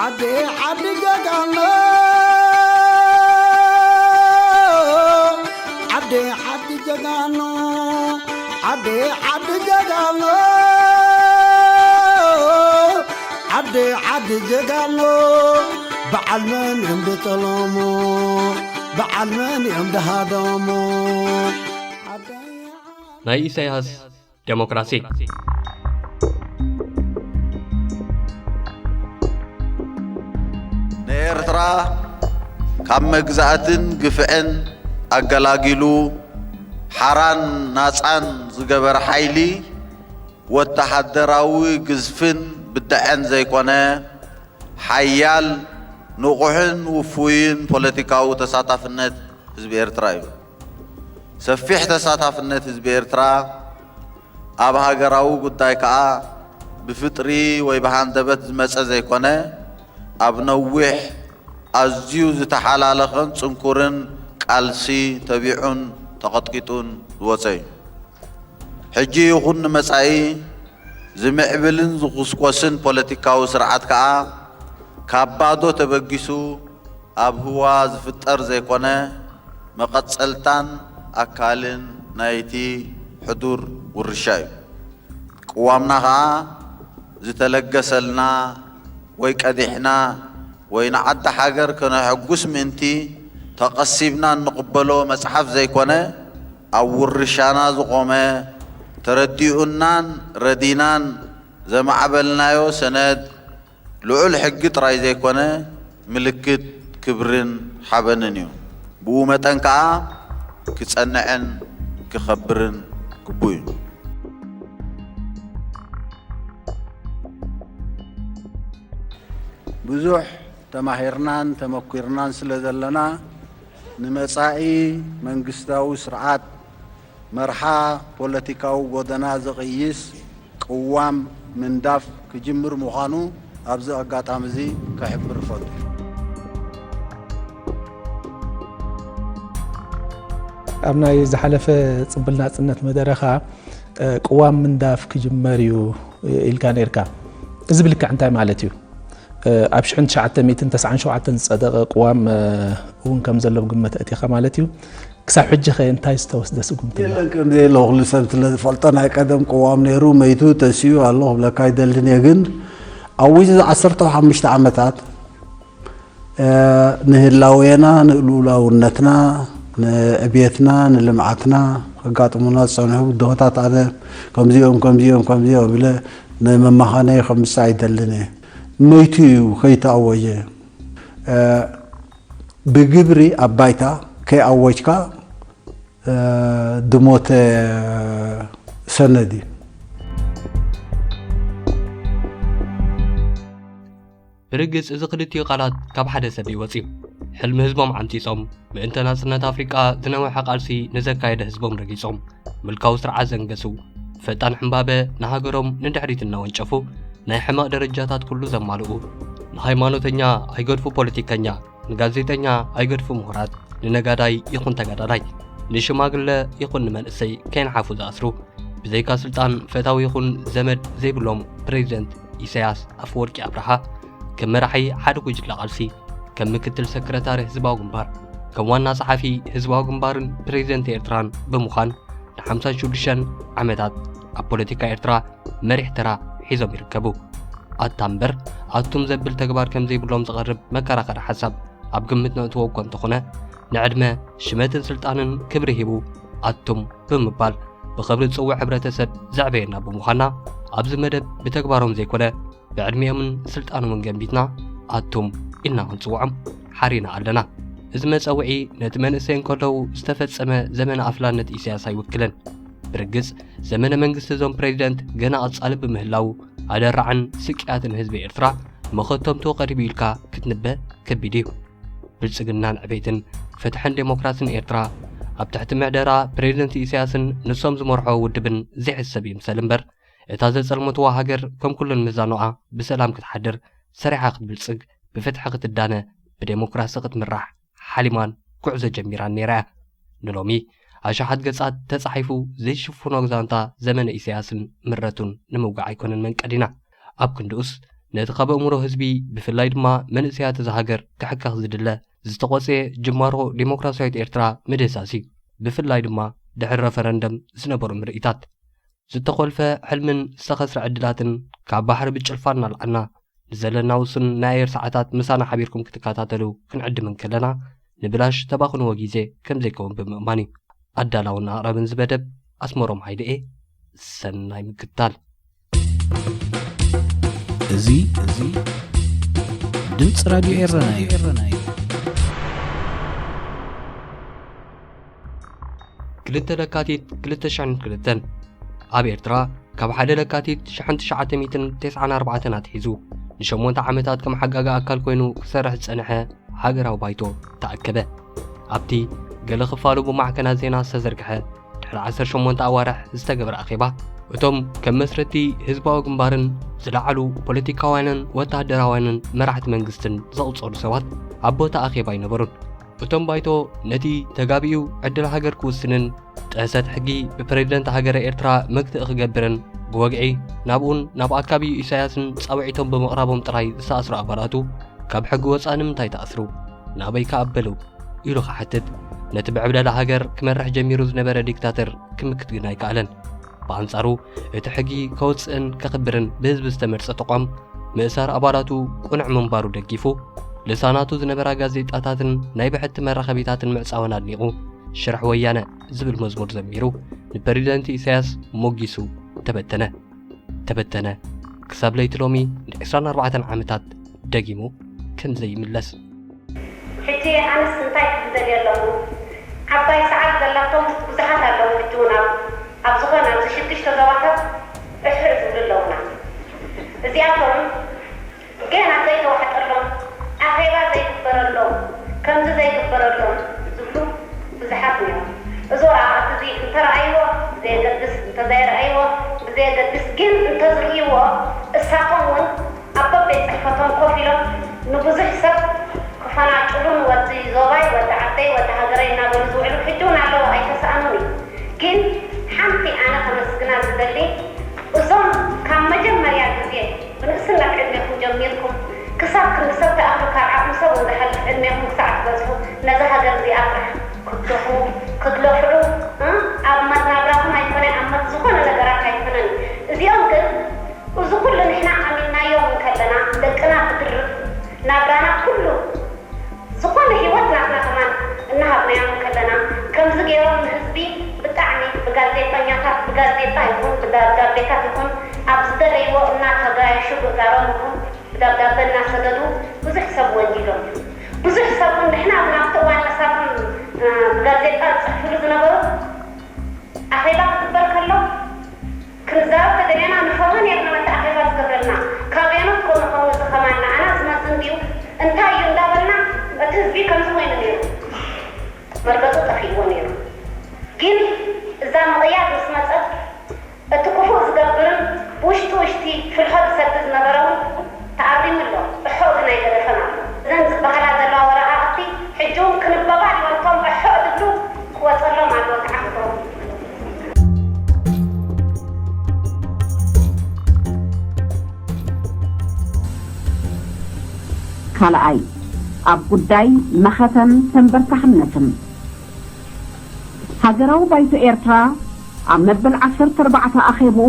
ዓዲ ዓዲ ጀጋኖ፣ ዓዲ ዓዲ ጀጋኖ፣ ዓዲ ዓዲ ጀጋኖ፣ ዓዲ ዓዲ ጀጋኖ፣ በዓል መን እዮም ድጠለሞ፣ በዓል መን እዮም ድሃደሞ። ናይ ኢሳያስ ዴሞክራሲ። ንኤርትራ ካብ መግዛእትን ግፍዕን ኣገላጊሉ ሓራን ናጻን ዝገበረ ሓይሊ፣ ወተሃደራዊ ግዝፍን ብደዐን ዘይኮነ፣ ሓያል፣ ንቑሕን ውፉይን ፖለቲካዊ ተሳታፍነት ህዝቢ ኤርትራ እዩ። ሰፊሕ ተሳታፍነት ህዝቢ ኤርትራ ኣብ ሃገራዊ ጉዳይ ከኣ ብፍጥሪ ወይ ብሃንደበት ዝመጸ ዘይኮነ፣ ኣብ ነዊሕ ኣዝዩ ዝተሓላለኸን ጽንኩርን ቃልሲ ተቢዑን ተቐጥቂጡን ዝወጸ እዩ። ሕጂ ይኹን ንመጻኢ ዝምዕብልን ዝኹስኮስን ፖለቲካዊ ስርዓት ከኣ ካብ ባዶ ተበጊሱ ኣብ ህዋ ዝፍጠር ዘይኮነ፣ መቐጸልታን ኣካልን ናይቲ ሕዱር ውርሻ እዩ። ቅዋምና ኸኣ ዝተለገሰልና ወይ ቀዲሕና ወይ ንዓዲ ሃገር ከነሐጉስ ምእንቲ ተቐሲብና እንቕበሎ መጽሓፍ ዘይኮነ፣ ኣብ ውርሻና ዝቖመ፣ ተረዲኡናን ረዲናን ዘማዕበልናዮ ሰነድ፣ ልዑል ሕጊ ጥራይ ዘይኮነ፣ ምልክት ክብርን ሓበንን እዩ። ብኡ መጠን ከኣ ክጸንዕን ክኸብርን ግቡእ እዩ። ብዙሕ ተማሂርናን ተመኲርናን ስለ ዘለና፣ ንመጻኢ መንግስታዊ ስርዓት መርሓ ፖለቲካዊ ጎደና ዝቕይስ ቅዋም ምንዳፍ ክጅምር ምዃኑ ኣብዚ ኣጋጣሚ እዚ ከሕብር እፈቱ። ኣብ ናይ ዝሓለፈ ጽምብል ናጽነት መደረኻ፣ እ፣ ቅዋም ምንዳፍ ክጅመር እዩ ኢልካ ነርካ። እዚ ብልክዕ እንታይ ማለት እዩ? እ፣ ኣብ ሽሕን ትሽዓተ ሚእትን ተስዓን ሸውዓተን ዝጸደቐ ቅዋም፣ እ፣ እውን ከም ዘሎ ብግምት ኣእቲኻ ማለት እዩ። ክሳብ ሕጂ ኸ እንታይ ዝተወስደ ስጉምቲ ኣሎ? የለን፣ ከም ዘየለ ኩሉ ሰብ ስለ ዝፈልጦ፣ ናይ ቀደም ቅዋም ነይሩ፣ መይቱ፣ ተሲኡ ኣሎ ክብለካ ኣይደልን እየ። ግን ኣብ ውሽጢ ዓሰርተ ሓሙሽተ ዓመታት፣ እ፣ ንህላዌና፣ ንልኡላውነትና፣ ንዕብየትና፣ ንልምዓትና ከጋጥሙና ዝጸንሑ ብድሆታት ኣነ ከምዚኦም፣ ከምዚኦም፣ ከምዚኦም ኢለ ንመመኻነይ ከምጽእ ኣይደልን እየ። መይቱ እዩ ከይተኣወጀ። እ፣ ብግብሪ ኣብ ባይታ ከይኣወጅካ፣ እ፣ ድሞተ ሰነድ እዩ። ብርግጽ እዚ ክልቲኡ ቃላት ካብ ሓደ ሰብ ይወጽ እዩ። ሕልሚ ህዝቦም ዓምጺጾም፣ ምእንተ ናጽነት ኣፍሪቃ ዝነውሐ ቃልሲ ንዘካየደ ህዝቦም ረጊጾም፣ ምልካዊ ስርዓት ዘንገሱ፣ ፈጣን ሕምባበ ንሃገሮም ንድሕሪት እናወንጨፉ፣ ናይ ሕመቕ ደረጃታት ኩሉ ዘማልኡ፣ ንሃይማኖተኛ ኣይገድፉ ፖለቲከኛ፣ ንጋዜጠኛ ኣይገድፉ ምሁራት፣ ንነጋዳይ ይኹን ተጋዳላይ፣ ንሽማግለ ይኹን ንመንእሰይ ከይንሓፉ ዝኣስሩ፣ ብዘይካ ስልጣን ፈታዊ ይኹን ዘመድ ዘይብሎም ፕሬዚደንት ኢሳያስ ኣፈወርቂ ኣብርሃ፣ ከም መራሒ ሓደ ጉጅለ ቃልሲ፣ ከም ምክትል ሰክረታሪ ህዝባዊ ግንባር፣ ከም ዋና ጸሓፊ ህዝባዊ ግንባርን ፕሬዚደንት ኤርትራን ብምዃን፣ ንሓምሳን ሽዱሽተን ዓመታት ኣብ ፖለቲካ ኤርትራ መሪሕ ተራ ሒዞም ይርከቡ። ኣታ እምበር ኣቱም ዘብል ተግባር ከም ዘይብሎም ዝቐርብ መከራኸሪ ሓሳብ ኣብ ግምት ነእትዎ እኮ እንተኾነ፣ ንዕድመ፣ ሽመትን ስልጣንን ክብሪ ሂቡ ኣቱም ብምባል ብኽብሪ ዝጽውዕ ሕብረተሰብ ዘዕበየና ብምዃና፣ ኣብዚ መደብ ብተግባሮም ዘይኮነ ብዕድሚኦምን ስልጣኖምን ገንቢትና ኣቱም ኢልና ክንጽውዖም ሓሪና ኣለና። እዚ መጸውዒ ነቲ መንእሰይ እንከለዉ ዝተፈጸመ ዘመነ ኣፍላነት ኢሳያስ ኣይውክልን። ብርግጽ፣ ዘመነ መንግስቲ እዞም ፕሬዚደንት ገና ቀጻሊ ብምህላዉ፣ ኣደራዕን ስቅያትን ህዝቢ ኤርትራ መኸተምትኡ ቀሪቡ ኢልካ ክትንበ ከቢድ እዩ። ብልጽግናን ዕቤትን፣ ፍትሕን ዴሞክራስን ኤርትራ ኣብ ትሕቲ ምሕደራ ፕሬዚደንት ኢሳያስን ንሶም ዝመርሖ ውድብን ዘይሕሰብ ይምሰል እምበር፣ እታ ዘጸልመትዋ ሃገር ከም ኩለን መዛኑኣ ብሰላም ክትሓድር፣ ሰሪሓ ክትብልጽግ፣ ብፍትሒ ክትዳነ፣ ብዴሞክራሲ ክትምራሕ ሓሊማን ጉዕዞ ጀሚራን ነይራ እያ። ንሎሚ ኣሽሓት ገጻት ተጻሒፉ ዘይሽፍኖ ዛንታ ዘመነ ኢሳያስን ምረቱን ንምውጋዕ ኣይኮነን መንቀዲና። ኣብ ክንድኡስ ነቲ ካብ ኣእምሮ ህዝቢ፣ ብፍላይ ድማ መንእሰያት እዛ ሃገር ክሕከኽ ዝድለ ዝተቖጽየ ጅማሮ ዲሞክራስያዊት ኤርትራ ምድህሳስ እዩ። ብፍላይ ድማ ድሕሪ ረፈረንደም ዝነበሩ ምርኢታት። ዝተኾልፈ ሕልምን ዝተኸስረ ዕድላትን ካብ ባሕሪ ብጭልፋ እናልዓልና፣ ንዘለና ውሱን ናይ ኣየር ሰዓታት ምሳና ሓቢርኩም ክትከታተሉ ክንዕድም እንከለና፣ ንብላሽ ተባኽንዎ ግዜ ከም ዘይከውን ብምእማን እዩ። ኣዳላውን ኣቕራብን እዚ መደብ ኣስመሮም ሃይለ'የ። ሰናይ ምክትታል። እዚ፣ እዚ ድምፂ ራድዮ ኤረና እዩ። ክልተ ለካቲት ክልተ ሽሕን ክልተን፣ ኣብ ኤርትራ ካብ ሓደ ለካቲት ሽሕን ትሽዓተ ሚእትን ተስዓን ኣርባዕተን ኣትሒዙ ንሸሞንተ ዓመታት ከም ሓጋጊ ኣካል ኮይኑ ክሰርሕ ዝጸንሐ ሃገራዊ ባይቶ ተኣከበ። ኣብቲ ገለ ክፋሉ ብማዕከናት ዜና ዝተዘርግሐ ድሕሪ ዓሰርተ ሸሞንተ ኣዋርሕ ዝተገበረ ኣኼባ፣ እቶም ከም መስረቲ ህዝባዊ ግንባርን ዝለዓሉ ፖለቲካውያንን ወተሃደራውያንን መራሕቲ መንግስትን ዝቑጸሩ ሰባት ኣብ ቦታ ኣኼባ ኣይነበሩን። እቶም ባይቶ ነቲ ተጋቢኡ ዕድል ሃገር ክውስንን ጥሕሰት ሕጊ ብፕረዚደንት ሃገረ ኤርትራ መግትኢ ክገብርን ብወግዒ ናብኡን ናብ ኣካቢኡ ኢሳያስን ጻውዒቶም ብምቕራቦም ጥራይ ዝተኣስሩ ኣባላቱ ካብ ሕጊ ወጻኢ ንምንታይ ተኣስሩ? ናበይ ከ ኣበሉ? ኢሉ ክሓትት፣ ነቲ ብዕብለላ ሃገር ክመርሕ ጀሚሩ ዝነበረ ዲክታተር ክምክት ግን ኣይከኣለን። ብኣንጻሩ፣ እቲ ሕጊ ከውጽእን ከኽብርን ብህዝቢ ዝተመርጸ ተቋም ምእሳር ኣባላቱ ቅኑዕ ምንባሩ ደጊፉ፣ ልሳናቱ ዝነበራ ጋዜጣታትን ናይ ብሕቲ መራኸቢታትን ምዕጻወን ኣድኒቑ፣ ሽርሒ ወያነ ዝብል መዝሙር ዘሚሩ ንፕረዚደንት ኢሳያስ ሞጊሱ ተበተነ። ተበተነ። ክሳብ ለይቲ ሎሚ ንዕስራን ኣርባዕተን ዓመታት ደጊሙ ከም ዘይምለስ። ሕጂ ኣነስ እንታይ ክብል ደልየ ኣለኹ? ዓባይ ሰዓል ዘላቶም ብዙሓት ኣለዉ። ሕጂ እውን ኣብ፣ ኣብ ዝኾነ ኣብዚ ሽዱሽተ ዞባታት እሕዕ ዝብሉ ኣለዉና። እዚኣቶም ገና ዘይተዋሕጠሎም፣ ኣኼባ ዘይግበረሎም፣ ከምዚ ዘይግበረሎም ዝብሉ ብዙሓት እዮም። እዚ ወረቓቕቲ እዚ እንተረኣይዎ ብዘየገድስ፣ እንተዘይረኣይዎ ብዘየገድስ፣ ግን እንተዝርእይዎ እሳቶም እውን ኣብ በቤት ጽሕፈቶም ኮፍ ኢሎም ንብዙሕ ሰብ ክፈናጭሉን ወዲ ዞባይ፣ ወዲ ዓደይ፣ ወዲ ሃገረይ እናበሉ ዝውዕሉ ሕጂ እውን ኣለዉ፣ ኣይተሳእኑን እዩ። ግን ሓንቲ ኣነ ከመስግና ዝደሊ እዞም ካብ መጀመርያ ግዜ ብንእስነት ዕድሜኹም ጀሚርኩም ክሳብ ክንዲ ሰብ ተኣኽሉ፣ ካብ ዓቕሚ ሰብ እውን ዝሓልፍ ዕድሜኹም ክሳዕ ትበጽሑ፣ ነዛ ሃገር እዚኣ ጥራሕ ክትደኽሙ፣ ክትለፍዑ፣ እ፣ ኣብ መናብራኹም ኣይኮነ፣ ኣብ መት-፣ ዝኾነ ነገራት ኣይኮነን። እዚኦም ግን፣ እዚ ኩሉ ንሕና ኣሚንናዮም እንከለና፣ ደቅና ብድርብ ናብራና ኩሉ ዝኾነ ህይወት ናትና ከማን እናሃብናዮም ከለና፣ ከምዚ ገይሮም ንህዝቢ ብጣዕሚ ብጋዜጠኛታት፣ ብጋዜጣ ይኹን ብደብዳቤታት ይኹን ኣብ ዝደለይዎ እናተጋየሹ ብእጋሮም ይኹን ብደብዳበ እናሰደዱ ብዙሕ ሰብ ወንጂሎም። ብዙሕ ሰብ እውን ንሕና እውን ኣብቲ እዋን ንሳቶም፣ እ፣ ብጋዜጣ ዝጽሕፍሉ ዝነበሩ ኣኼባ ክግበር ከሎ ክንዛረብ ተደሊና ንፈርሆ ነይርና፣ ነቲ ኣኼባ ዝገብረልና። ካበየኖት ኮን ንኸውን እዚ ከማን ንዓና ዝመዝን ድዩ እንታይ እዩ እንዳበልና፣ እቲ ህዝቢ ከምዚ ኮይኑ ነይሩ፣ መርገጹ ጠፊእዎ ነይሩ። ግን እዛ ምቕያድ ምስ መጸት፣ እቲ ክፉእ ዝገብርን ብውሽጢ ውሽጢ ፍልሖ ዝሰዲ ዝነበረ እውን ተኣሪሙ ኣሎ። እሖ ግን ኣይገደፈን ኣሎ። እዘን ዝበሃላ ዘለዋ ወረቓቕቲ ሕጂ እውን ክንበባ ድዮም እቶም እሖ ዝብሉ ክወጸሎም ኣለዎ ተዓክሮ። ካልኣይ፣ ኣብ ጉዳይ መኸተን ተንበርካኽነትን። ሃገራዊ ባይቶ ኤርትራ ኣብ መበል ዓሰርተ ኣርባዕተ ኣኼብኡ፣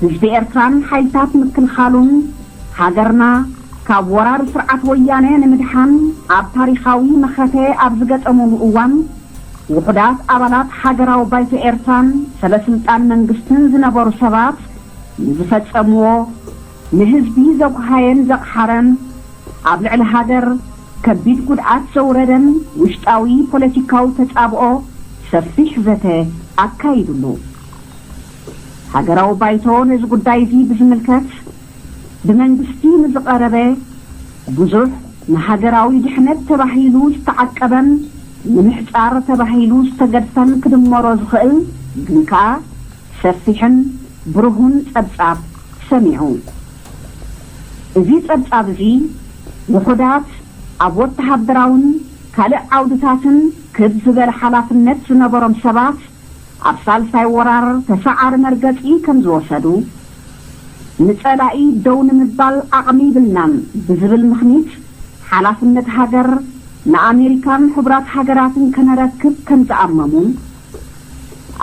ህዝቢ ኤርትራን ሓይልታት ምክልኻሉን ሃገርና ካብ ወራር ስርዓት ወያነ ንምድሓን ኣብ ታሪኻዊ መኸተ ኣብ ዝገጠሙሉ እዋን፣ ውሑዳት ኣባላት ሃገራዊ ባይቶ ኤርትራን ሰበስልጣን መንግስትን ዝነበሩ ሰባት ንዝፈጸምዎ ንህዝቢ ዘጉሃየን ዘቕሓረን ኣብ ልዕሊ ሃገር ከቢድ ጉድኣት ዘውረደን ውሽጣዊ ፖለቲካዊ ተጻብኦ ሰፊሕ ዘተ ኣካይድሉ። ሃገራዊ ባይቶ ነዚ ጉዳይ እዚ ብዝምልከት ብመንግስቲ ንዝቐረበ ብዙሕ ንሃገራዊ ድሕነት ተባሂሉ ዝተዓቀበን ንምሕጻር ተባሂሉ ዝተገድፈን ክድመሮ ዝኽእል ግን ከኣ ሰፊሕን ብሩሁን ጸብጻብ ሰሚዑ። እዚ ጸብጻብ እዚ ውሑዳት ኣብ ወተሃደራውን ካልእ ዓውድታትን ክብ ዝበለ ሓላፍነት ዝነበሮም ሰባት ኣብ ሳልሳይ ወራር ተሰዓሪ መርገጺ ከም ዝወሰዱ፣ ንጸላኢ ደው ንምባል ዓቕሚ ይብልናን ብዝብል ምኽኒት ሓላፍነት ሃገር ንኣሜሪካን ሕቡራት ሃገራትን ከነረክብ ከም ዝኣመሙ፣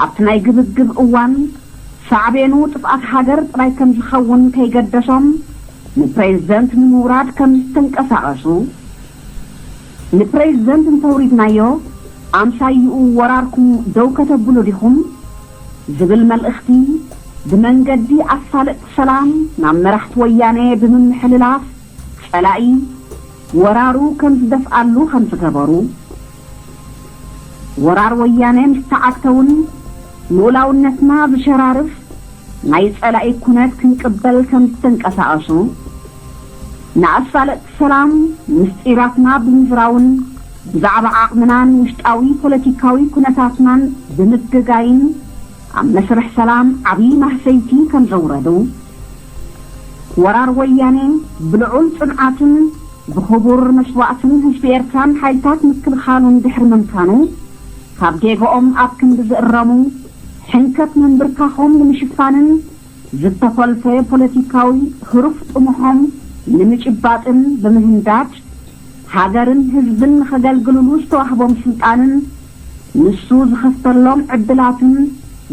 ኣብቲ ናይ ግብግብ እዋን ሳዕቤኑ ጥፍኣት ሃገር ጥራይ ከም ዝኸውን ከይገደሶም ንፕሬዝደንት ንምውራድ ከም ዝተንቀሳቐሱ፣ ንፕሬዝደንት እንተውሪድናዮ ኣምሳይኡ ወራርኩም ደው ከተብሉ ዲኹም ዝብል መልእኽቲ ብመንገዲ ኣሳለጥቲ ሰላም ናብ መራሕቲ ወያነ ብምምሕልላፍ ጸላኢ ወራሩ ከም ዝደፍኣሉ ከም ዝገበሩ፣ ወራር ወያነ ምስ ተዓግተ እውን ልኡላውነትና ዝሸራርፍ ናይ ጸላኢ ኩነት ክንቅበል ከም ዝተንቀሳቐሱ፣ ንኣሳለጥቲ ሰላም ምስጢራትና ብምዝራውን ብዛዕባ ዓቕምናን ውሽጣዊ ፖለቲካዊ ኩነታትናን ብምግጋይን ኣብ መስርሕ ሰላም ዓብዪ ማህሰይቲ ከም ዘውረዱ፣ ወራር ወያኔ ብልዑል ጽንዓትን ብኽቡር መስዋእትን ህዝቢ ኤርትራን ሓይልታት ምክልኻሉን ድሕሪ ምምካኑ፣ ካብ ጌግኦም ኣብ ክንዲ ዝእረሙ፣ ሕንከት ምንብርካኾም ንምሽፋንን ዝተኾልፈ ፖለቲካዊ ህሩፍ ጥሙሖም ንምጭባጥን ብምህንዳድ፣ ሃገርን ህዝብን ንኸገልግልሉ ዝተዋህቦም ስልጣንን ንሱ ዝኸፍተሎም ዕድላትን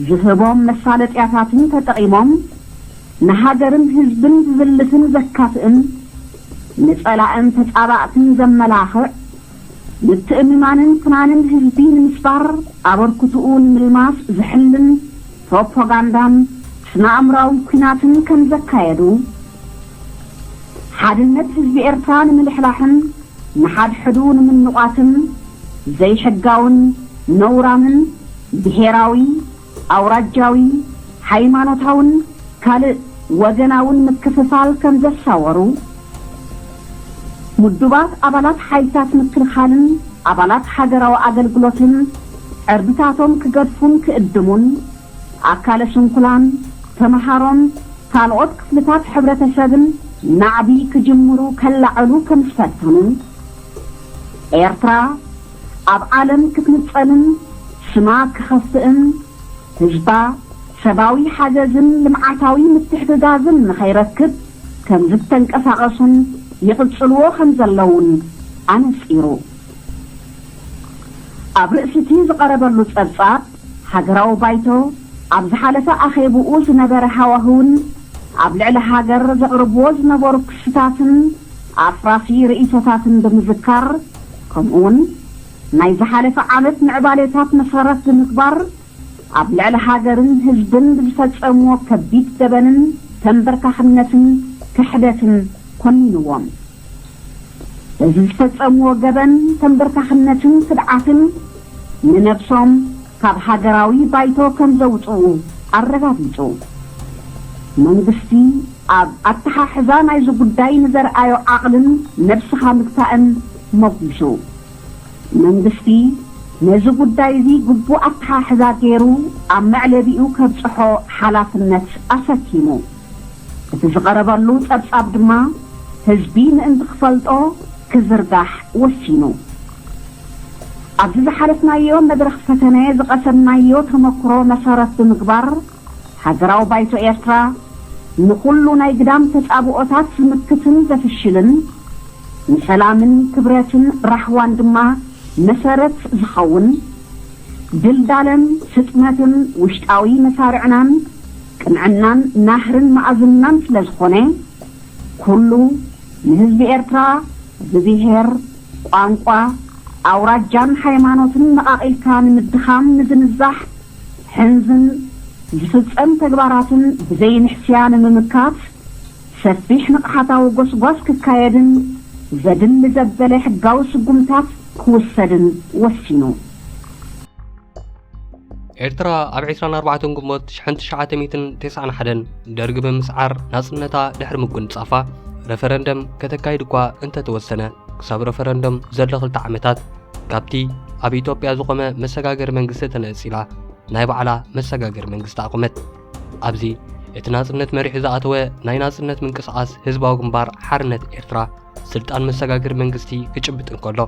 ዝህቦም መሳለጥያታትን ተጠቒሞም፣ ንሃገርን ህዝብን ዝዝልፍን ዘካፍእን፣ ንጸላእን ተጻባእትን ዘመላኽዕ፣ ምትእምማንን ፍናንን ህዝቢ ንምስባር ኣበርክትኡ ንምልማስ ዝሕልን ፕሮፓጋንዳን ስነ-ኣእምራዊ ኲናትን ከም ዘካየዱ፣ ሓድነት ህዝቢ ኤርትራ ንምልሕላሕን ንሓድሕዱ ንምንቋትን ዘይሕጋውን ነውራምን ብሄራዊ፣ ኣውራጃዊ፣ ሃይማኖታውን ካልእ ወገናውን ምክፍፋል ከም ዘሳወሩ፣ ምዱባት ኣባላት ሓይልታት ምክልኻልን ኣባላት ሃገራዊ ኣገልግሎትን ዕርድታቶም ክገድፉን ክእድሙን፣ ኣካለ ስንኩላን፣ ተመሃሮን ካልኦት ክፍልታት ሕብረተሰብን ናዕቢ ክጅምሩ ከላዕሉ ከም ዝፈተኑ፣ ኤርትራ ኣብ ዓለም ክትንጸልን ስማ ክኸፍእን ህዝባ ሰብኣዊ ሓገዝን ልምዓታዊ ምትሕግጋዝን ንኸይረክብ ከም ዝተንቀሳቐሱን ይቕጽልዎ ከም ዘለውን ኣነጺሩ። ኣብ ርእሲ እቲ ዝቐረበሉ ጸብጻብ፣ ሃገራዊ ባይቶ ኣብ ዝሓለፈ ኣኼብኡ ዝነበረ ሃዋህውን ኣብ ልዕሊ ሃገር ዘቕርብዎ ዝነበሩ ክስታትን ኣፍራሲ ርእይቶታትን ብምዝካር፣ ከምኡውን ናይ ዝሓለፈ ዓመት ምዕባሌታት መሰረት ብምግባር፣ ኣብ ልዕሊ ሃገርን ህዝብን ብዝፈጸምዎ ከቢድ ገበንን ተንበርካኽነትን ክሕደትን ኮኒንዎም። በዚ ዝፈጸምዎ ገበን ተንበርካኽነትን ክድዓትን ንነብሶም ካብ ሃገራዊ ባይቶ ከም ዘውጽኡ ኣረጋጊጹ። መንግስቲ ኣብ ኣተሓሕዛ ናይዚ ጉዳይ ንዘርኣዮ ዓቕልን ነብስኻ ምግታእን ሞጒሱ። መንግስቲ ነዚ ጉዳይ እዚ ግቡእ ኣተሓሕዛ ገይሩ ኣብ መዕለቢኡ ከብጽሖ ሓላፍነት ኣሰኪሙ። እቲ ዝቐረበሉ ጸብጻብ ድማ ህዝቢ ምእንቲ ክፈልጦ ክዝርጋሕ ወሲኑ። ኣብዚ ዝሓለፍናዮ መድረኽ ፈተነ ዝቐሰምናዮ ተመክሮ መሰረት ብምግባር፣ ሃገራዊ ባይቶ ኤርትራ ንኹሉ ናይ ግዳም ተጻብኦታት ዝምክትን ዘፍሽልን፣ ንሰላምን ክብረትን ራህዋን ድማ መሰረት ዝኸውን፣ ድልዳለን ስጥመትን ውሽጣዊ መሳርዕናን ቅንዕናን ናህርን መኣዝንናን ስለ ዝኾነ፣ ኩሉ ንህዝቢ ኤርትራ ብብሄር፣ ቋንቋ፣ ኣውራጃን ሃይማኖትን መቓቒልካ ንምድኻም ንዝንዛሕ ሕንዝን ዝፍጸም ተግባራትን ብዘይንሕስያ ንምምካት ሰፊሕ ንቕሓታዊ ጎስጓስ ክካየድን ዘድሊ ዘበለ ሕጋዊ ስጉምታት ክውሰድን ወሲኑ። ኤርትራ ኣብ ዕስራን ኣርባዕተን ግንቦት ሽሕን ትሽዓተ ሚእትን ተስዓን ሓደን ደርጊ ብምስዓር ናጽነታ ድሕሪ ምጉንጻፋ፣ ረፈረንደም ከተካይድ እኳ እንተተወሰነ፣ ክሳብ ረፈረንደም ዘሎ ክልተ ዓመታት ካብቲ ኣብ ኢትዮጵያ ዝቖመ መሰጋገሪ መንግስቲ ተነጺላ ናይ ባዕላ መሰጋገሪ መንግስቲ ኣቖመት። ኣብዚ እቲ ናጽነት መሪሑ ዝኣተወ ናይ ናጽነት ምንቅስቓስ ህዝባዊ ግንባር ሓርነት ኤርትራ ስልጣን መሰጋገሪ መንግስቲ ክጭብጥ እንከሎ፣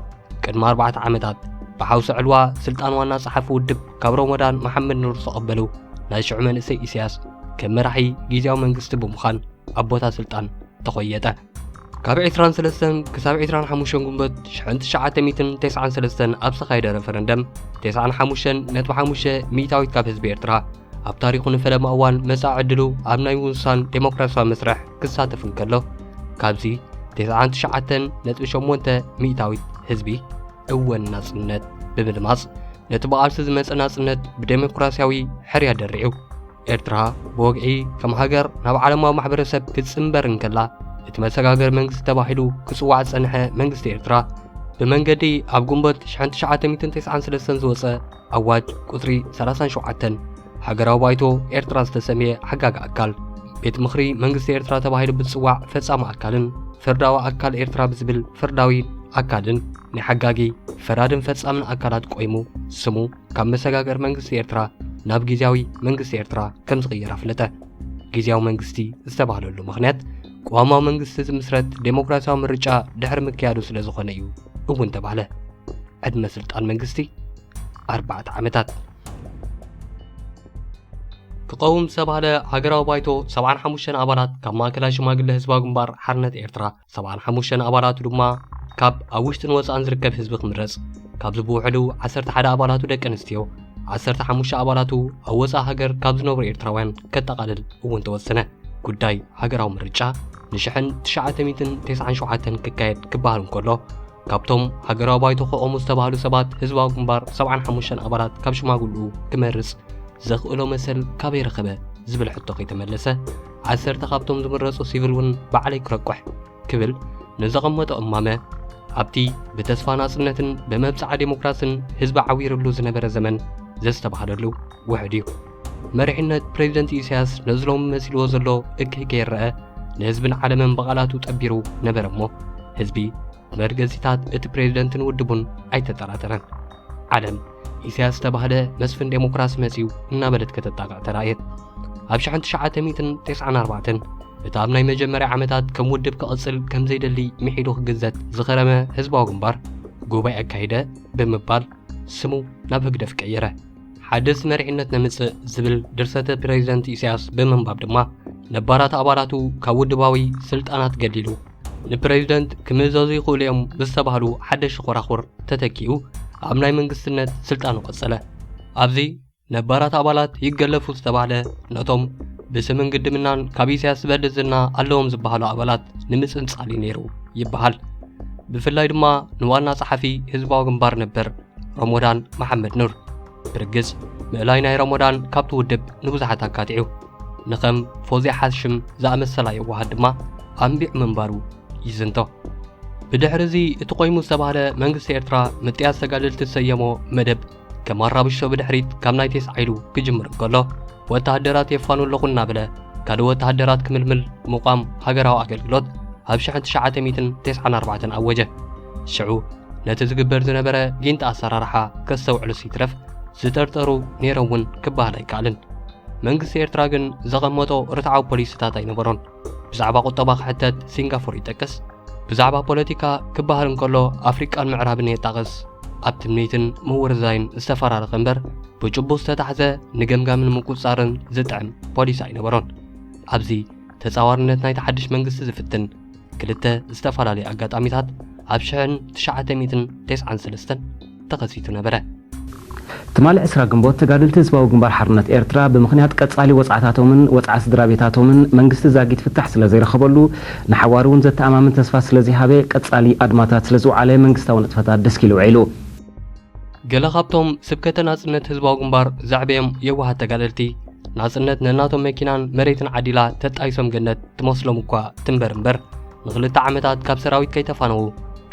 ቅድሚ ኣርባዕተ ዓመታት ብሓውሲ ዕልዋ ስልጣን ዋና ጸሓፊ ውድብ ካብ ሮሞዳን መሓመድ ኑር ዝተቐበሉ ናይ ሽዑ መንእሰይ ኢሳያስ ከም መራሒ ግዝያዊ መንግስቲ ብምዃን ኣብ ቦታ ስልጣን ተኾየጠ። ካብ ዕስራን ሰለስተን ክሳብ ዕስራን ሓሙሽተን ጉንበት ሽሕን ትሽዓተ ሚእትን ተስዓን ሰለስተን ኣብ ዝተኻየደ ረፈረንደም፣ ተስዓን ሓሙሽተን ነጥቢ ሓሙሽተ ሚእታዊት ካብ ህዝቢ ኤርትራ ኣብ ታሪኹ ንፈለማ እዋን መጻኢ ዕድሉ ኣብ ናይ ምውሳን ዴሞክራሲያዊ መስርሕ ክሳተፍ እንከሎ፣ ካብዚ ተስዓን ትሽዓተን ነጥቢ ሸሞንተ ሚእታዊት ህዝቢ እወ ናጽነት ብምድማጽ፣ ነቲ ብቓልሲ ዝመጸ ናጽነት ብዴሞክራሲያዊ ሕርያ ደሪዑ። ኤርትራ ብወግዒ ከም ሃገር ናብ ዓለማዊ ማሕበረሰብ ክትጽንበር እንከላ፣ እቲ መሰጋገሪ መንግስቲ ተባሂሉ ክጽዋዕ ዝጸንሐ መንግስቲ ኤርትራ፣ ብመንገዲ ኣብ ጉንበት ሽሕን ትሽዓተ ሚእትን ተስዓን ሰለስተን ዝወጸ ኣዋጅ ቁጽሪ ሰላሳን ሸውዓተን፣ ሃገራዊ ባይቶ ኤርትራ ዝተሰምየ ሓጋጊ ኣካል፣ ቤት ምኽሪ መንግስቲ ኤርትራ ተባሂሉ ብዝጽዋዕ ፈጻሚ ኣካልን፣ ፍርዳዊ ኣካል ኤርትራ ብዝብል ፍርዳዊ ኣካልን፣ ናይ ሓጋጊ፣ ፈራድን ፈጻምን ኣካላት ቆይሙ፣ ስሙ ካብ መሰጋገሪ መንግስቲ ኤርትራ ናብ ግዝያዊ መንግስቲ ኤርትራ ከም ዝቕየር ኣፍለጠ። ግዝያዊ መንግስቲ ዝተባህለሉ ምኽንያት፣ ቅዋማዊ መንግስቲ ዝምስረት ዴሞክራሲያዊ ምርጫ ድሕሪ ምክያዱ ስለ ዝኾነ እዩ እውን ተባህለ። ዕድመ ስልጣን መንግስቲ ኣርባዕተ ዓመታት። ክቐውም ዝተባህለ ሃገራዊ ባይቶ ሰብዓን ሓሙሽተን ኣባላት ካብ ማእከላይ ሽማግለ ህዝባዊ ግንባር ሓርነት ኤርትራ፣ ሰብዓን ሓሙሽተን ኣባላቱ ድማ ካብ ኣብ ውሽጥን ወጻእን ዝርከብ ህዝቢ ክምረጽ፣ ካብዚ ብውሕዱ ዓሰርተ ሓደ ኣባላቱ ደቂ ኣንስትዮ፣ ዓሰርተ ሓሙሽተ ኣባላቱ ኣብ ወጻኢ ሃገር ካብ ዝነብሩ ኤርትራውያን ከጠቓልል እውን ተወሰነ። ጉዳይ ሃገራዊ ምርጫ ንሽሕን ትሽዓተ ሚእትን ተስዓን ሸውዓተን ክካየድ ክበሃል እንከሎ፣ ካብቶም ሃገራዊ ባይቶ ክቖሙ ዝተባህሉ ሰባት ህዝባዊ ግንባር ሰብዓን ሓሙሽተን ኣባላት ካብ ሽማግለኡ ክመርጽ ዘኽእሎ መሰል ካበይ ረኸበ ዝብል ሕቶ ከይተመለሰ፣ ዓሰርተ ካብቶም ዝምረጹ ሲቪል እውን ባዕለይ ክረቁሕ ክብል ንዘቐመጦ እማመ፣ ኣብቲ ብተስፋ ናጽነትን ብመብጽዓ ዴሞክራስን ህዝቢ ዓዊርሉ ዝነበረ ዘመን ዘስተባህለሉ ውሑድ እዩ። መሪሕነት ፕሬዚደንት ኢሳያስ ነዚ ሎሚ መሲልዎ ዘሎ እክይ ከይረአ፣ ንህዝብን ዓለምን ብቓላቱ ጠቢሩ ነበረ እሞ፣ ህዝቢ መርገጺታት እቲ ፕሬዚደንትን ውድቡን ኣይተጠራጠረን። ዓለም፣ ኢሳያስ ዝተባህለ መስፍን ዴሞክራሲ መጺኡ እናበለት ከተጣቕዕ ተራእየት። ኣብ ሽሕን ትሽዓተ ሚእትን ተስዓን ኣርባዕተን፣ እቲ ኣብ ናይ መጀመርያ ዓመታት ከም ውድብ ክቕጽል ከም ዘይደሊ ምሒሉ ክግዘት ዝኸረመ ህዝባዊ ግንባር፣ ጉባኤ ኣካይደ ብምባል ስሙ ናብ ህግደፍ ቀየረ። ሓደስ መሪሕነት ነምጽእ ዝብል ድርሰተ ፕሬዚደንት ኢሳያስ ብምንባብ ድማ፣ ነባራት ኣባላቱ ካብ ውድባዊ ስልጣናት ገሊሉ፣ ንፕሬዚደንት ክምእዘዙ ይኽእሉ እዮም ብዝተባህሉ ሓደሽቲ ኮራኹር ተተኪኡ፣ ኣብ ናይ መንግስትነት ስልጣኑ ቀጸለ። ኣብዚ ነባራት ኣባላት ይገለፉ ዝተባህለ፣ ነቶም ብስምን ግድምናን ካብ ኢሳያስ ዝበልጽ ዝና ኣለዎም ዝበሃሉ ኣባላት ንምጽንጻል እዩ ነይሩ ይበሃል። ብፍላይ ድማ ንዋና ጸሓፊ ህዝባዊ ግንባር ነበር ረሞዳን መሓመድ ኑር። ብርግጽ፣ ምእላይ ናይ ረሞዳን ካብቲ ውድብ ንብዙሓት ኣካቲዑ። ንኸም ፎዝያ ሓሽም ዝኣመሰላ የዋሃት ድማ ኣንቢዑ ምንባሩ ይዝንቶ። ብድሕሪ እዚ፣ እቲ ቆይሙ ዝተባህለ መንግስቲ ኤርትራ ምጥያስ ተጋደልቲ ዝሰየሞ መደብ፣ ከም ኣራብሽቶ ብድሕሪት ካብ ናይ ቴስዓ ኢሉ ክጅምር እንከሎ፣ ወተሃደራት የፋኑ ኣለኹ እናበለ፣ ካልእ ወተሃደራት ክምልምል ምቋም ሃገራዊ ኣገልግሎት ኣብ ሽሕን ትሽዓተ ሚእትን ተስዓን ኣርባዕተን ኣወጀ። ሽዑ፣ ነቲ ዝግበር ዝነበረ ጊንጢ ኣሰራርሓ ከስተውዕሉስ ይትረፍ፣ ዝጠርጠሩ ነይሮም እውን ክበሃል ኣይከኣልን። መንግስቲ ኤርትራ ግን ዘቐመጦ ርትዓዊ ፖሊሲታት ኣይነበሮን። ብዛዕባ ቁጠባ ክሕተት ሲንጋፖር ይጠቅስ። ብዛዕባ ፖለቲካ ክበሃል እንከሎ ኣፍሪቃን ምዕራብን የጣቕስ። ኣብ ትምኒትን ምውርዛይን ዝተፈራረቐ እምበር ብጭቡጥ ዝተታሕዘ ንገምጋምን ምቁጽጻርን ዝጥዕም ፖሊሲ ኣይነበሮን። ኣብዚ ተጻዋርነት ናይቲ ሓድሽ መንግስቲ ዝፍትን ክልተ ዝተፈላለዩ ኣጋጣሚታት ኣብ ሽሕን ትሽዓተ ሚእትን ተስዓን ሰለስተን ተኸሲቱ ነበረ። ትማሊ ዕስራ ግንቦት፣ ተጋደልቲ ህዝባዊ ግንባር ሓርነት ኤርትራ ብምኽንያት ቀጻሊ ወጽዓታቶምን ወጽዓ ስድራ ቤታቶምን መንግስቲ ዛጊት ፍታሕ ስለ ዘይረኸበሉ፣ ንሓዋሩ እውን ዘተኣማምን ተስፋ ስለ ዘይሃበ፣ ቀጻሊ ኣድማታት ስለ ዝወዓለ መንግስታዊ ንጥፈታት ደስኪሉ ውዒሉ። ገለ ካብቶም ስብከተ ናጽነት ህዝባዊ ግንባር ዘዕበዮም የዋሃት ተጋደልቲ፣ ናጽነት ነናቶም መኪናን መሬትን ዓዲላ ተጣይሶም ገነት ትመስሎም እኳ ትንበር እምበር፣ ንኽልተ ዓመታት ካብ ሰራዊት ከይተፋነዉ፣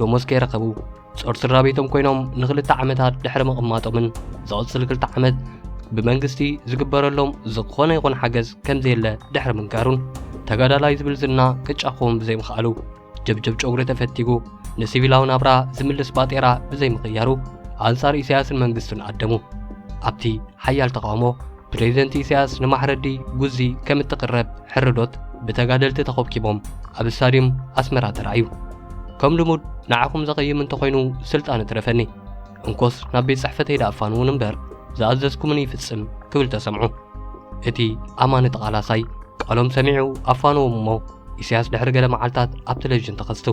ደሞዝ ከይረኸቡ፣ ጾር ስድራ ቤቶም ኮይኖም ንኽልተ ዓመታት ድሕሪ ምቕማጦምን፣ ዝቕጽል ክልተ ዓመት ብመንግስቲ ዝግበረሎም ዝኾነ ይኹን ሓገዝ ከም ዘየለ ድሕሪ ምንጋሩን፣ ተጋዳላይ ዝብል ዝና ክጫኾም ብዘይምኽኣሉ፣ ጀብጀብ ጨጉሪ ተፈቲጉ፣ ንሲቪላዊ ናብራ ዝምልስ ባጤራ ብዘይምቕያሩ፣ ኣንጻር ኢሳያስን መንግስቱን ኣደሙ። ኣብቲ ሓያል ተቓውሞ፣ ፕሬዚደንት ኢሳያስ ንማሕረዲ ጉዚ ከም እትቕረብ ሕርዶት ብተጋደልቲ ተኾብኪቦም ኣብ ስታድዩም ኣስመራ ተራእዩ። ከም ልሙድ፣ ንዓኹም ዘቐይም እንተኾይኑ ስልጣን እትረፈኒ፣ እንኮስ ናብ ቤት ጽሕፈተይ ደኣ ፋንዉን እምበር ዝኣዘዝኩምኒ ይፍጽም ክብል ተሰምዑ። እቲ ኣማኒ ተቓላሳይ ቃሎም ሰሚዑ ኣፋነዎም እሞ፣ ኢሳያስ ድሕሪ ገለ መዓልታት ኣብ ቴሌቪዥን ተኸስቱ።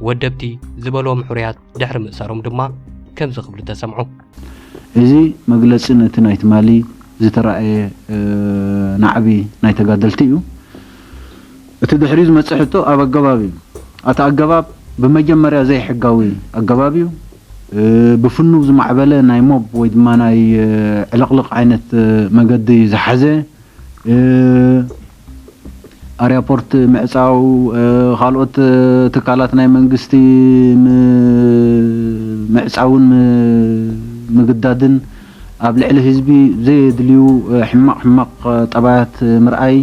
ወደብቲ ዝበልዎም ሕሩያት ድሕሪ ምእሳሮም ድማ ከምዚ ክብሉ ተሰምዑ። እዚ መግለጺ ነቲ ናይ ትማሊ ዝተራእየ ናዕቢ ናይ ተጋደልቲ እዩ። እቲ ድሕሪኡ ዝመጽእ ሕቶ ኣብ ኣገባብ እዩ። እቲ ኣገባብ ብመጀመርያ ዘይሕጋዊ ኣገባብ እዩ። ብፍኑው ዝማዕበለ ናይ ሞብ ወይ ድማ ናይ ዕልቕልቕ ዓይነት መገዲ ዝሓዘ፣ ኣርያፖርት ምዕጻው፣ ካልኦት ትካላት ናይ መንግስቲ ምዕጻውን ምግዳድን፣ ኣብ ልዕሊ ህዝቢ ዘየድልዩ ሕማቕ ሕማቕ ጠባያት ምርኣይ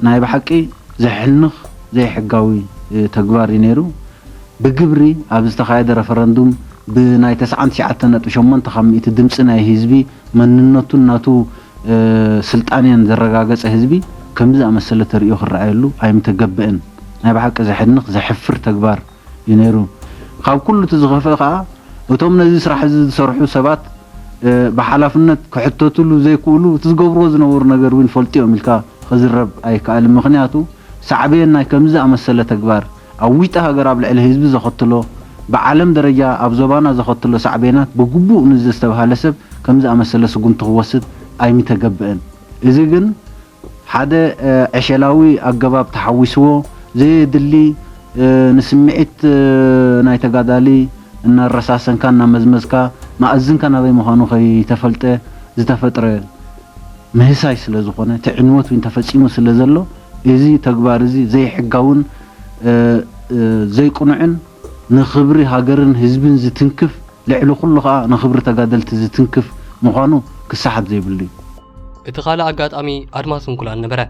ናይ ብሓቂ ዘሕንኽ ዘይሕጋዊ ተግባር እዩ ነይሩ። ብግብሪ ኣብ ዝተኻየደ ረፈረንዱም ብናይ ተስዓን ትሽዓተን ነጥቢ ሸሞንተ ካብ ሚእቲ ድምፂ ናይ ህዝቢ መንነቱን ናቱ ስልጣንያን ዘረጋገፀ ህዝቢ ከምዚ ዝኣመሰለ ተርእዮ ክረኣየሉ ኣይምተገብእን። ናይ ብሓቂ ዘሕንኽ ዘሕፍር ተግባር እዩ ነይሩ። ካብ ኩሉ እቲ ዝኸፍእ ከዓ እቶም ነዚ ስራሕ እዚ ዝሰርሑ ሰባት ብሓላፍነት ክሕተትሉ ዘይክእሉ እቲ ዝገብርዎ ዝነበሩ ነገር እውን ይፈልጡ እዮም ኢልካ ክዝረብ ኣይከኣልን። ምክንያቱ ሳዕቤን ናይ ከምዚ ዝኣመሰለ ተግባር ኣብ ውሽጢ ሃገር ኣብ ልዕሊ ህዝቢ ዘኸትሎ ብዓለም ደረጃ ኣብ ዞባና ዘኸትሎ ሳዕቤናት ብግቡእ ንዘስተብሃለ ሰብ ከምዚ ዝኣመሰለ ስጉምቲ ክወስድ ኣይምተገብእን። እዚ ግን ሓደ ዕሸላዊ ኣገባብ ተሓዊስዎ ዘየድሊ ንስምዒት ናይ ተጋዳሊ እናረሳሰንካ እናመዝመዝካ መኣዝንካ ናበይ ምዃኑ ከይተፈልጠ ዝተፈጥረ ምህሳይ ስለ ዝኾነ እቲ ዕንወት እውን ተፈጺሙ ስለ ዘሎ እዚ ተግባር እዚ ዘይሕጋውን ዘይቅኑዕን ንኽብሪ ሃገርን ህዝብን ዝትንክፍ ልዕሊ ኩሉ ኸኣ ንኽብሪ ተጋደልቲ ዝትንክፍ ምዃኑ ክሰሓት ዘይብሉ እዩ። እቲ ካልእ ኣጋጣሚ ኣድማ ስንኩላን ነበረ።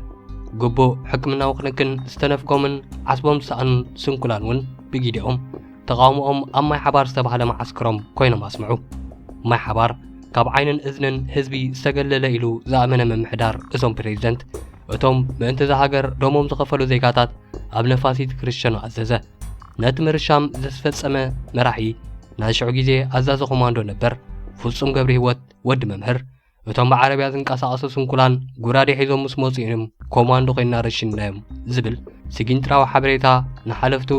ግቡእ ሕክምናዊ ክንክን ዝተነፍጎምን ዓስቦም ዝሰኣኑን ስንኩላን እውን ብጊዲኦም ተቓውሞኦም ኣብ ማይ ሓባር ዝተባህለ መዓስከሮም ኮይኖም ኣስምዑ። ማይ ሓባር ካብ ዓይንን እዝንን ህዝቢ ዝተገለለ ኢሉ ዝኣመነ ምምሕዳር እዞም ፕሬዚደንት እቶም ምእንቲ እዛ ሃገር ደሞም ዝኸፈሉ ዜጋታት ኣብ ነፋሲት ክርሸኑ ኣዘዘ። ነቲ ምርሻም ዘስፈጸመ መራሒ ናይ ሽዑ ግዜ ኣዛዚ ኮማንዶ ነበር ፍጹም ገብረሂወት ወዲ መምህር እቶም ብዓረብያ ዝንቀሳቐሱ ስንኩላን ጉራዴ ሒዞም ምስ መጹ እዮም ኮማንዶ ኮይና ረሽንናዮም ዝብል ስጊንጥራዊ ሓበሬታ ንሓለፍቱ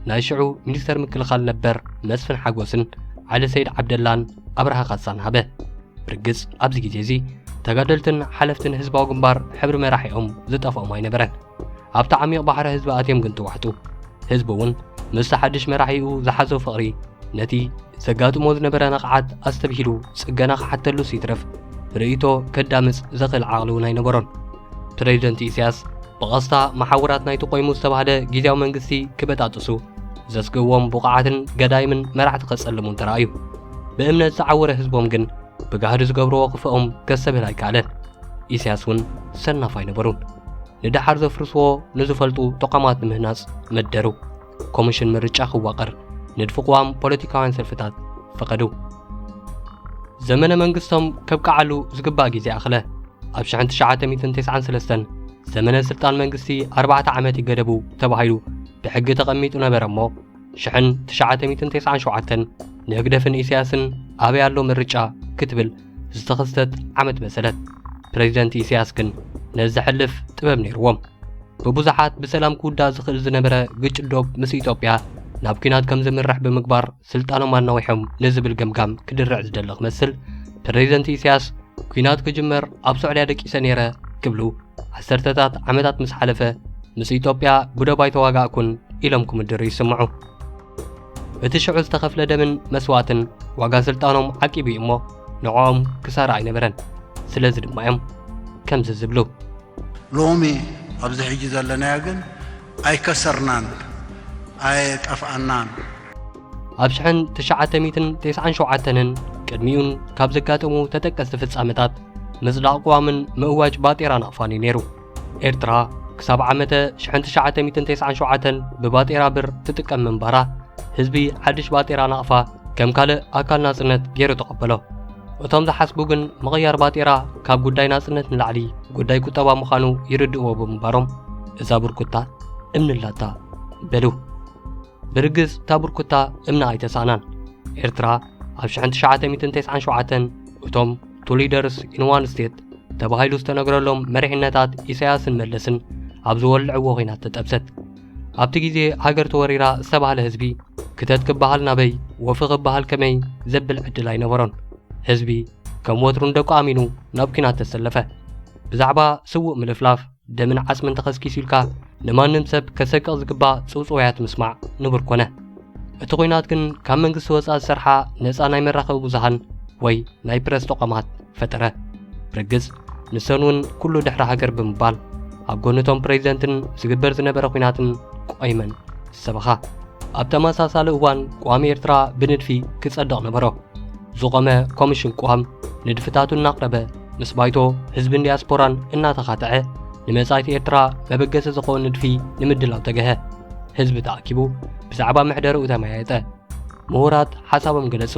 ናይ ሽዑ ሚኒስተር ምክልኻል ነበር መስፍን ሓጎስን ዓሊ ሰይድ ዓብደላን ኣብርሃ ካሳን ሃበ። ብርግጽ ኣብዚ ግዜ እዚ ተጋደልትን ሓለፍትን ህዝባዊ ግንባር ሕብሪ መራሒኦም ዝጠፍኦም ኣይነበረን። ኣብቲ ዓሚቕ ባሕሪ ህዝቢ ኣትዮም ግን ተዋሕጡ። ህዝቢ እውን ምስቲ ሓድሽ መራሒኡ ዝሓዞ ፍቕሪ ነቲ ዘጋጥሞ ዝነበረ ነቕዓት ኣስተብሂሉ ጽገና ክሓተሉስ ይትረፍ ርእይቶ ከዳምጽ ዘኽእል ዓቕሊ እውን ኣይነበሮን። ፕሬዚደንት ኢሳያስ ብቐስታ መሓውራት ናይቲ ቆይሙ ዝተባህለ ግዝያዊ መንግስቲ ክበጣጥሱ ዘስግእዎም ብቑዓትን ገዳይምን መራሕቲ ከጸልሙን ተራእዩ። ብእምነት ዝዓወረ ህዝቦም ግን ብጋህዲ ዝገብርዎ ክፍኦም ከስተብህል ኣይከኣለን። ኢሳያስ እውን ሰናፍ ኣይነበሩን። ንደሓር ዘፍርስዎ ንዝፈልጡ ተቋማት ንምህናጽ መደሩ። ኮሚሽን ምርጫ ክዋቐር ንድፊ ቅዋም ፖለቲካውያን ሰልፍታት ፈቐዱ። ዘመነ መንግስቶም ከብቅዓሉ ዝግባእ ግዜ ኣኽለ። ኣብ ሽሕን ትሽዓተ ሚእትን ተስዓን ሰለስተን ዘመነ ስልጣን መንግስቲ ኣርባዕተ ዓመት ይገደቡ ተባሂሉ ብሕጊ ተቐሚጡ ነበረ እሞ ሽሕን ትሽዓተ ሚእትን ተስዓን ሸውዓተን ንህግደፍን ኢሳያስን ኣበይ ኣሎ ምርጫ ክትብል ዝተኸስተት ዓመት መሰለት። ፕሬዚደንት ኢሳያስ ግን ነዚ ዘሕልፍ ጥበብ ነይርዎም። ብብዙሓት ብሰላም ክውዳእ ዝኽእል ዝነበረ ግጭት ዶብ ምስ ኢትዮጵያ ናብ ኲናት ከም ዝምራሕ ብምግባር ስልጣኖም ኣናዊሖም ንዝብል ገምጋም ክድርዕ ዝደለ ክመስል ፕሬዚደንት ኢሳያስ ኲናት ክጅመር ኣብ ሱዕድያ ደቂሰ ነይረ ክብሉ ዓሰርተታት ዓመታት ምስ ሓለፈ ምስ ኢትዮጵያ ጉደብ ኣይተዋጋእኩን ኢሎም ክምድሩ ይስምዑ። እቲ ሽዑ ዝተኸፍለ ደምን መስዋእትን ዋጋ ስልጣኖም ዓቂቡ እዩ እሞ ንዕኦም ክሳራ ኣይነበረን። ስለዚ ድማ እዮም ከምዚ ዝብሉ። ሎሚ ኣብዚ ሕጂ ዘለናዮ ግን ኣይከሰርናን ኣየጠፍኣናን። ኣብ ሽሕን ትሽዓተ ሚእትን ተስዓን ሸውዓተንን ቅድሚኡን ካብ ዘጋጠሙ ተጠቀስቲ ፍጻመታት ምጽዳቕ ቅዋምን ምእዋጅ ባጤራ ናቕፋን እዩ ነይሩ። ኤርትራ ክሳብ ዓመተ ሽሕን ትሽዓተ ሚእትን ተስዓን ሸውዓተን ብባጤራ ብር ትጥቀም ምንባራ ህዝቢ ሓድሽ ባጤራ ናቕፋ ከም ካልእ ኣካል ናጽነት ገይሩ ተቐበሎ። እቶም ዝሓስቡ ግን ምቕያር ባጤራ ካብ ጉዳይ ናጽነት ንላዕሊ ጉዳይ ቁጠባ ምዃኑ ይርድእዎ ብምንባሮም እዛ ብርኩታ እምኒ ኣላታ በሉ። ብርግጽ እታ ብርኩታ እምኒ ኣይተሳእናን። ኤርትራ ኣብ ሽሕን ትሽዓተ ሚእትን ተስዓን ሸውዓተን እቶም ቱ ሊደርስ ኢን ዋን ስቴት ተባሂሉ ዝተነግረሎም መሪሕነታት ኢሳያስን መለስን ኣብ ዝወልዕዎ ኹናት ተጠብሰት። ኣብቲ ግዜ ሃገር ተወሪራ ዝተባህለ ህዝቢ ክተት ክበሃል ናበይ፣ ወፊ ክበሃል ከመይ ዘብል ዕድል ኣይነበሮን። ህዝቢ ከም ወትሩ ንደቁ ኣሚኑ ናብ ኲናት ተሰለፈ። ብዛዕባ ስዉእ ምልፍላፍ ደምን ዓጽምን ተኸስኪሱ ኢልካ ንማንም ሰብ ከሰቅቕ ዝግባእ ጽውጽዋያት ምስማዕ ንቡር ኮነ። እቲ ኲናት ግን ካብ መንግስቲ ወጻኢ ዝሰርሓ ነጻ ናይ መራኸቢ ብዙሃን ወይ ናይ ፕረስ ተቋማት ፈጠረ። ብርግጽ ንሰን እውን ኩሉ ድሕሪ ሃገር ብምባል ኣብ ጎንቶም ፕሬዚደንትን ዝግበር ዝነበረ ኲናትን ቆይመን ዝሰበኻ። ኣብ ተመሳሳሊ እዋን ቅዋም ኤርትራ ብንድፊ ክጸድቕ ነበሮ። ዝቖመ ኮሚሽን ቅዋም ንድፍታቱ እናቕረበ ምስ ባይቶ ህዝብን ዲያስፖራን እናተኻትዐ ንመጻኢት ኤርትራ መበገሲ ዝኸውን ንድፊ ንምድላው ተገሀ። ህዝቢ ተኣኪቡ ብዛዕባ መሕደሪኡ ተመያየጠ። ምሁራት ሓሳቦም ገለጹ።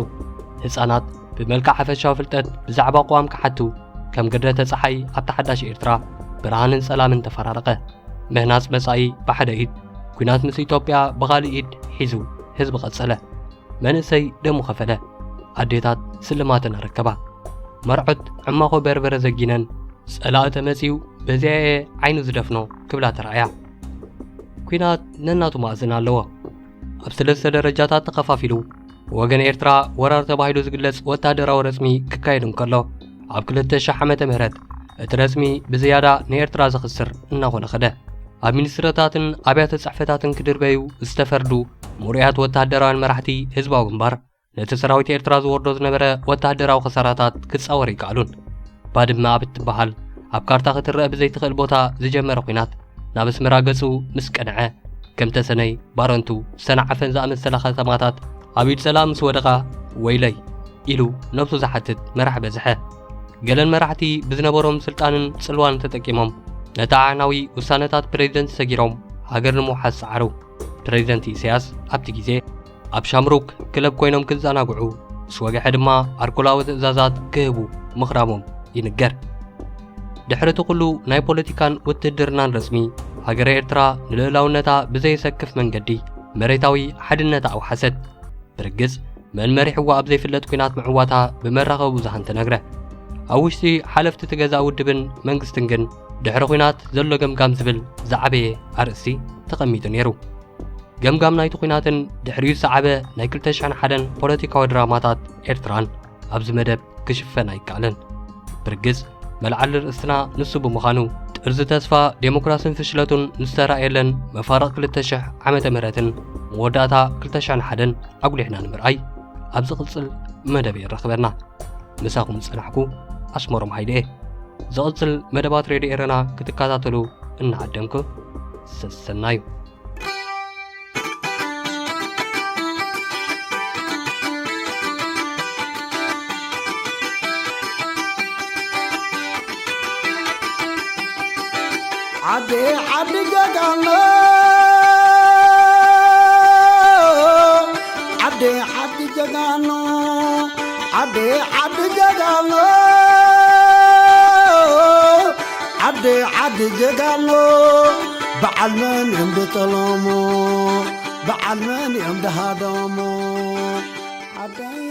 ህጻናት ብመልክዕ ሓፈሻዊ ፍልጠት ብዛዕባ ቅዋም ክሓቱ ከም ግርደተ ጸሓይ ኣብታ ሓዳሽ ኤርትራ ብርሃንን ጸላምን ተፈራረቐ። ምህናጽ መጻኢ ብሓደ ኢድ፣ ኲናት ምስ ኢትዮጵያ ብኻልእ ኢድ ሒዙ ህዝቢ ቀጸለ። መንእሰይ ደሙ ኸፈለ። ኣዴታት ስልማተን ኣረከባ። መርዑት ዕማኾ በርበረ ዘጊነን፣ ጸላኢ ተመጺኡ በዚኣ እየ ዓይኑ ዝደፍኖ ክብላ ተራእያ። ኲናት ነናቱ ማእዝን ኣለዎ። ኣብ ሰለስተ ደረጃታት ተኸፋፊሉ፣ ብወገን ኤርትራ ወራር ተባሂሉ ዝግለጽ ወተሃደራዊ ረጽሚ ክካየድ እንከሎ፣ ኣብ ክልተ ሺሕ ዓመተ ምህረት እቲ ረጽሚ ብዝያዳ ንኤርትራ ዘኽስር እናኾነ ኸደ። ኣብ ሚኒስትሪታትን ኣብያተ ጽሕፈታትን ክድርበዩ ዝተፈርዱ ምሩያት ወተሃደራውያን መራሕቲ ህዝባዊ ግንባር፣ ነቲ ሰራዊት ኤርትራ ዝወርዶ ዝነበረ ወተሃደራዊ ክሳራታት ክጻወር ኣይከኣሉን። ባድመ ኣብ እትበሃል ኣብ ካርታ ክትረአ ብዘይትኽእል ቦታ ዝጀመረ ኲናት ናብ ኣስመራ ገጹ ምስ ቀንዐ፣ ከም ተሰነይ፣ ባረንቱ፣ ሰንዓፈን ዝኣመሰላ ከተማታት ኣብ ኢድ ጸላኢ ምስ ወደቓ፣ "ወይለይ" ኢሉ ነብሱ ዝሓትት መራሕ በዝሐ። ገለን መራሕቲ ብዝነበሮም ስልጣንን ጽልዋን ተጠቂሞም ነቲ ኣዕናዊ ውሳነታት ፕሬዚደንት ሰጊሮም ሃገር ንምውሓስ ጸዓሩ። ፕሬዚደንት ኢሳያስ ኣብቲ ግዜ ኣብ ሻምሩክ ክለብ ኮይኖም ክዘናግዑ፣ ምስ ወግሐ ድማ ኣልኮላዊ ትእዛዛት ክህቡ ምኽራሞም ይንገር። ድሕሪ እቲ ኩሉ ናይ ፖለቲካን ውትድርናን ረጽሚ፣ ሃገረ ኤርትራ ንልኡላውነታ ብዘየሰክፍ መንገዲ መሬታዊ ሓድነታ ኣውሓሰት። ብርግጽ መን መሪሕዋ ኣብ ዘይፍለጥ ኲናት ምዕዋታ ብመራኸቢ ብዙሃን ተነግረ። ኣብ ውሽጢ ሓለፍቲ እቲ ገዛእ ውድብን መንግስትን ግን ድሕሪ ኲናት ዘሎ ገምጋም ዝብል ዝዓበየ ኣርእስቲ ተቐሚጡ ነይሩ። ገምጋም ናይቲ ኲናትን ድሕሪኡ ዝሰዓበ ናይ ክልተ ሽሕን ሓደን ፖለቲካዊ ድራማታት ኤርትራን ኣብዚ መደብ ክሽፈን ኣይከኣልን። ብርግጽ መልዓሊ ርእስትና ንሱ ብምዃኑ፣ ጥርዚ ተስፋ ዴሞክራስን ፍሽለቱን ንዝተራእየለን መፋርቕ ክልተ ሽሕ ዓመተ ምህረትን መወዳእታ ክልተ ሽሕን ሓደን ኣጉሊሕና ንምርኣይ ኣብ ዝቕጽል መደብ የራኽበና። ምሳኹም ዝጸናሕኩ ኣስመሮም ሃይለ እየ። ዝቕጽል መደባት ሬድዮ ኤረና ክትከታተሉ እናዓደምኩ፣ ሰሰናዩ። ዓዲ ዓዲ ጀጋኖ፣ ዓዲ ዓዲ ጀጋኖ፣ ዓዲ ዓዲ ጀጋኖ፣ ዓዲ ዓዲ ጀጋኖ፣ በዓል መን እዮም ድጠለሞ? በዓል መን እዮም ድሃደሞ? ዓደይ